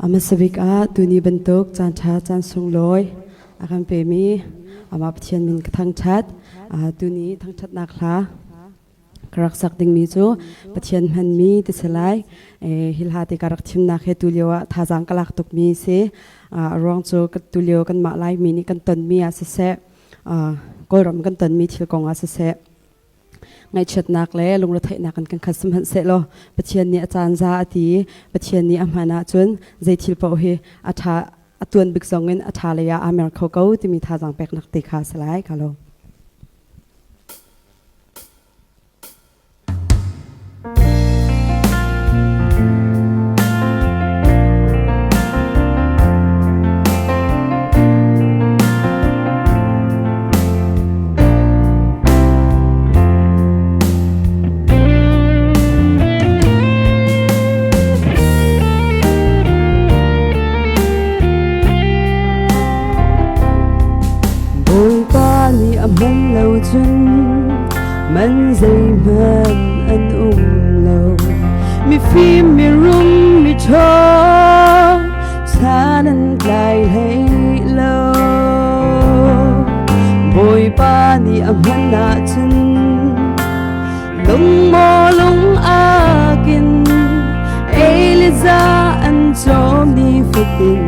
A hmasa bik ah tuni bantuk caan ṭha caan sunglawi a kan pemi amah Pathian min ka thangṭhat. Tuni thangṭhatnak hla ka rak sak dingmi cu Pathian hmanmi ti si lai. Hi hla te ka rak thimnak he tulio ah thazaang ka lak tukmi si. A ruang cu tulio kanmah Laimi nih kan tonmi ah siseh, Kawlram kan tonmi thil kong ah siseh, ngaihchiatnak le lungretheihnak in kan khat sihmanhsehlaw Pathian nih a caan za a ti i Pathian nih a hman ahcun zei thil paoh hi a ṭha a tuan bik zong in a ṭha lei ah aa mer kho ko timi thazaang peknak te kha a si lai ka lo. Bawipa nih a hman lo cun man zeihmanh an um lo. Mifim mirum miṭhawng chan an tlai hlei lo. Bawipa nih a hman ahcun lung maw lung akin Eliza an cawm ni fatin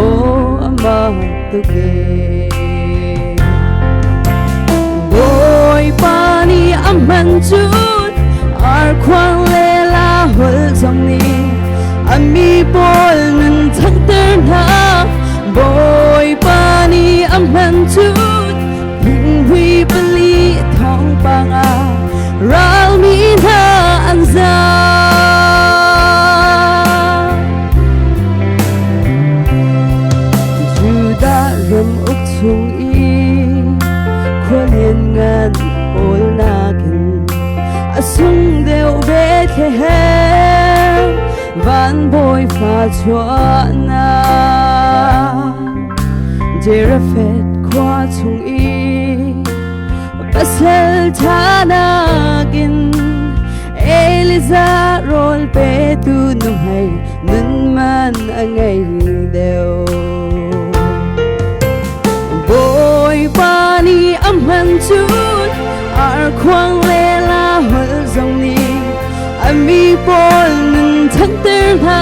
aw amah tuk e. Bawipa nih a hman cun arkhuang le la holh zong nih a mi pawl nun thanter hna. Bawipa nih a hman cun Hui pali thawngpang ah ralmi hna an zaam. Judah ram uk chung i khua lianngan pawl nakin a sung deuh Bethlehem van bawi fa chuahnak. Jerafet khua chung i pasal ṭha nakin Eliza rawl petu nuhmei nun man a ngei deuh. Bawipa nih a hman cun arkhuang le la holh zong nih a mi pawl nun thanter hna.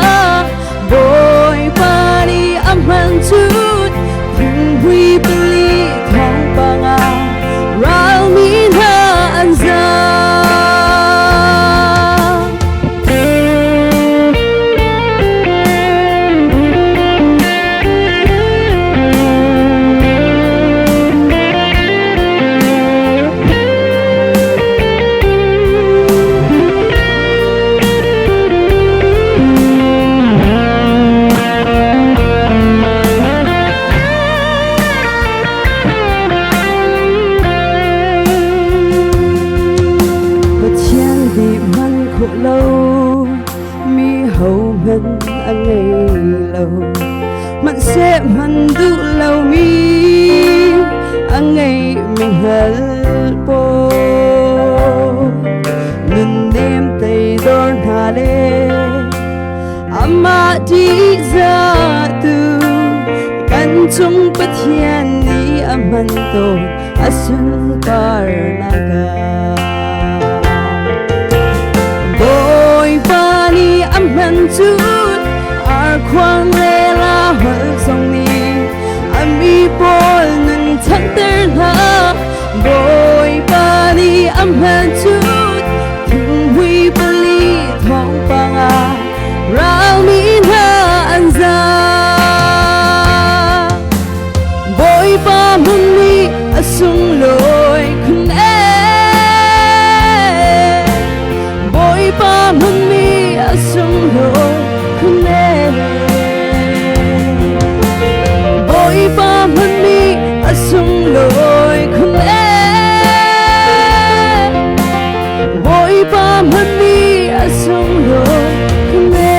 Bawipa nih a hman cut thinghmui pali thawngpang ah ralmi hna an zaam. Pathian nih man khawh lo mi hohmanh a ngei lo hmanhseh hman duh lomi a ngei mi hngal pawl nunnem teidor hna le amah ṭihzahtu kan cung Pathian nih a hman tawn a sunparnak ah. Bawipa nih a hman cun arkhuang le la holh zong nih a mi pawl nun thanter hna. Bawipa nih a hman cun thinghmui pali thawngpang ah ralmi hna an zaam. Bawipa hmun nih a sunglawi khun ee. Bawipa hmun nih a sunglawi khun ee. Bawipa hmun nih a sunglawi khun ee. Bawipa hmun nih a sunglawi khun ee.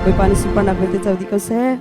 Bawipa na sunparnak vialte co dih ko seh.